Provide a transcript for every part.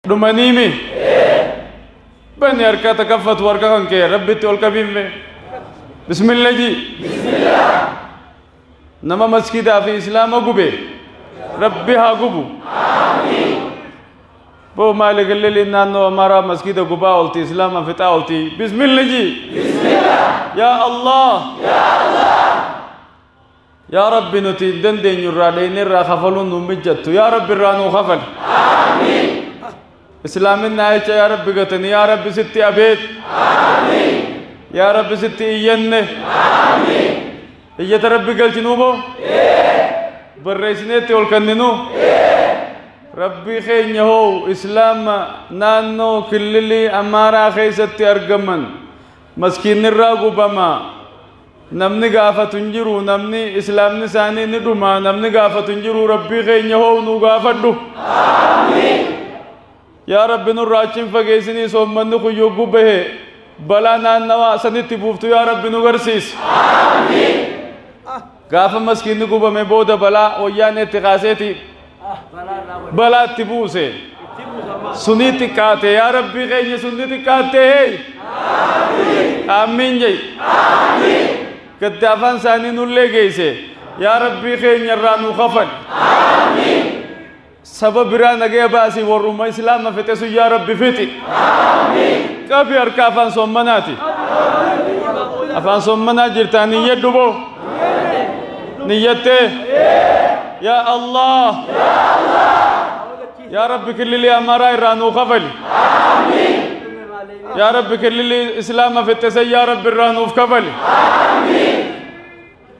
Dhumaniimi bani harka takaffatu harka kan kee Rabbitti ol qabiimme bismillah ji nama maskiidaa fi Islaama gube Rabbi haa gubu. Boo maali galleli naannoo Amaaraa maskiida gubaa olti, Islaama fixaa olti. Bismillah ji yaa Allah yaa Rabbi, nuti hin dandeenyu, irraa dheyne irraa kafaluun nu mijjattu. Yaa Rabbi, irraa nuu kafali. Islaaminaa jecha yaa Rabbi gatanii, yaa Rabbi sitti abeet, yaa Rabbi sitti iyyanne, iyyata Rabbi galchinuu boo barreessineetti ol kenninu. Rabbi keenya hoo, Islaama naannoo killilii Amaaraa keessatti argaman maskiinirraa gubama, namni gaafatu hin jiru, namni Islaamni isaanii ni dhuma, namni gaafatu hin jiru. Rabbii keenya hoo, nu gaafadhu yaa Rabbi. Nurraa achiin fageessinii soommanni kun yogguu bahe balaa naannawaa sanitti buuftu yaa Rabbi nu garsiisi. Gaafa maskiinni gubame booda balaa wayyaan itti kaaseeti balaa itti buuse sunii xiqqaate. Yaa Rabbii keenya, sunni xiqqaatte. Hey, aamiin jey. Gadda afaan isaanii nullee geesse. Yaa Rabbii keenya, irraa nu kafal. Saba biraa nagaya baasii, warruma Islaama fixe sun yaa Rabbi fixi, qabi harka. Afaan soommanaati, afaan soommanaa jirtaa. Niyyadhu boo, niyyattee. Yaa Allah, yaa Rabbi, killilii Amaaraa irraa nuu kafali. Yaa Rabbi, killilii Islaama fixe san yaa Rabbi irraa nuuf kafali.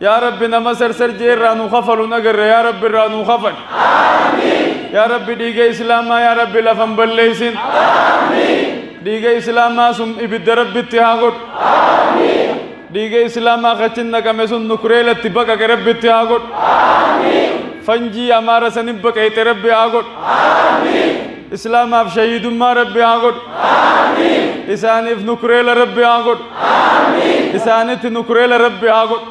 Yaa Rabbi, nama sarsar jee irraa nuu kafalu nagarre. Yaa Rabbi, irraa nuu kafali. Yaa Rabbi, dhiiga Islaamaa yaa Rabbi lafan balleeysin. Dhiiga Islaamaa sun ibidda Rabbitti haa godhu. Dhiiga Islaamaa kachin naqame sun nukureelatti baqaqe Rabbitti haa godhu. Fanjii Amaara sanin baqeeyxe Rabbi haa godhu. Islaamaaf shahiidummaa Rabbi haa godhu. Isaaniif nukureela Rabbi haa godhu. Isaanitti nukureela Rabbi haa godhu.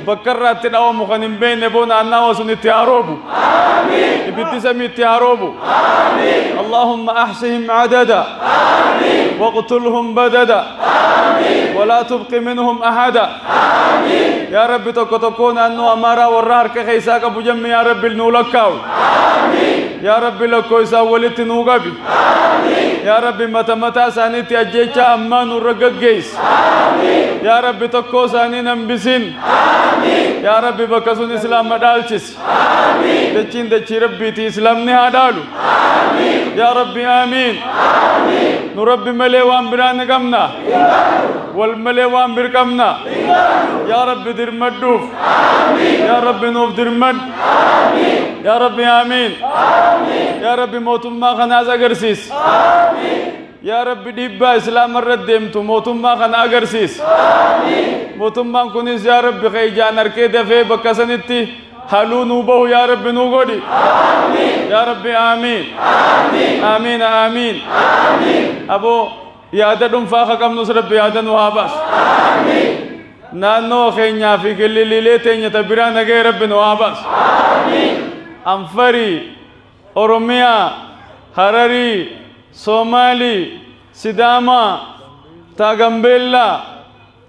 Bakka irraa itti dhawamu kan hin beekne boo naannawa sun itti haa roobu. Ibiddi samii itti haa roobu. اللهم أحصهم عددا واقتلهم بددا ولا تبق منهم أحدا. يا رب، tokko tokko naannoo Amaaraa warra harka keessaa qabu jemmi yaa Rabbi nuu lakkaa'u. Yaa Rabbi, lakkoo isaan walitti nuu qabi. Yaa Rabbi, mata mataa isaaniitti ajjeechaa ammaa nurra gaggeessi. Yaa Rabbi, tokkoo isaanii hambisin. Yaa Rabbi, bakka sun Islaama dhaalchisi. Dachiin dachii Rabbiiti, Islaamni haa dhaalu. Yaa Rabbi, aamiin. Nu Rabbi malee waan biraa ni qabna, wal malee waan bir qabna. Yaa Rabbi, dirmadhuuf. Yaa Rabbi, nuuf dirmadhu. Yaa Rabbi, aamiin. Yaa Rabbi, mootummaa kanaas agarsiis. Yaa Rabbi, dhiibbaa Islaama irra deemtu mootummaa kana agarsiis. Mootummaan kunis yaa Rabbi ka ijaan arkee dafee bakka sanitti haluu nuu bahu yaa Rabbi nuu godhi. Yaa Rabbi, aamiin, aamiin, aamiin. Aboo, yaada dhuunfaa ka qabnus Rabbi yaada nu haa baasu. Naannoo keenyaa fi kililiilee teenya ta biraa nagee Rabbi nu haa baasu. Anfarii, Oromiyaa, Hararii, Soomaalii, Sidaamaa, taa Gambeellaa,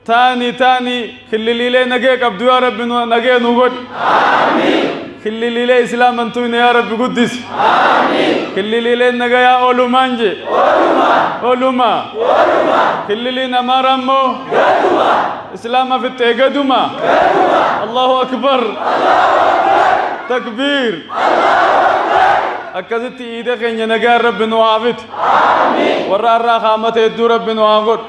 taani taani kililiilee nagee qabdu yaa Rabbi nagee nu godhi. Kililiilee Islaaman tuyne yaa Rabbi guddisi. Kililiileen nagayaa oolumaan je ooluma. Kililiin Amaaraa immoo Islaama fixxee gaduma. Allahu akbar, takbiir. Akkasitti iida keenya nagaan Rabbi nu haa fitu. Warra har'aa kaamata hedduu Rabbi nu haa godhu.